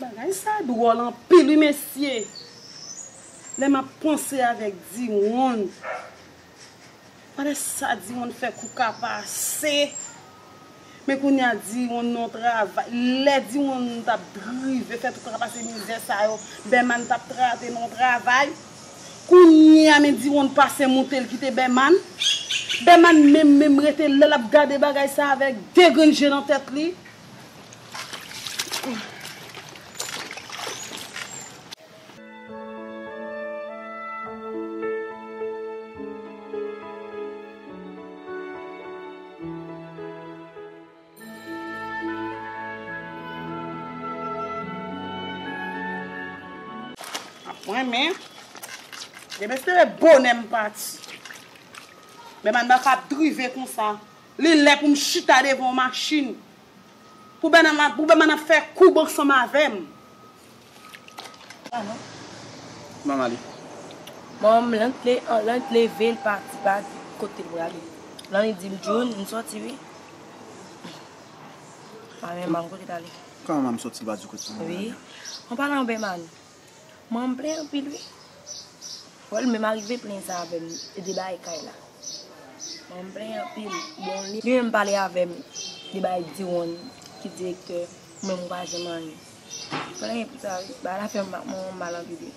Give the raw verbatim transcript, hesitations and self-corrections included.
Bagay sa dwòl anpil wi mesye. Lè m ap panse avèk Diwonn. Gade sa Diwonn fè kou ka pase. Men kounye a Diwonn nan travay. Lè Diwonn t ap drive fè tout trapase mizè sa yo, Bèman t ap trate nan travay. Kounye a men Diwonn pase moute l kite Bèman. Bèman menm menm rete lè l ap gade bagay sa avèk de grenn je nan tèt li. Mwen men, demen se bonè m pati. Men manman pa drive konsa. Li lè pou m chita devan yon machin. Pou Bèman, pou Bèman ap fè koub ansanm avè m. Manman li. Manman m, lè l te, lè l te leve, l pati, pa di kote l prale. Lè li di m, John, m sòti wi. Pa menm manman kote l ale. Kòman manman sòti, pa di kote l prale? Wi. An palan Bèman. Manman m plenyen anpil wi. Wè l menm arive plenyen sa avè m, e de bagay kay la. Manman m plenyen anpil. Bon, li, li menm pale avè m de bagay Diwonn ki direktè, ou menm ou pa janm anyen. Plenyen pou sa wi. Bagay la fè m, manman m mal anpil wi.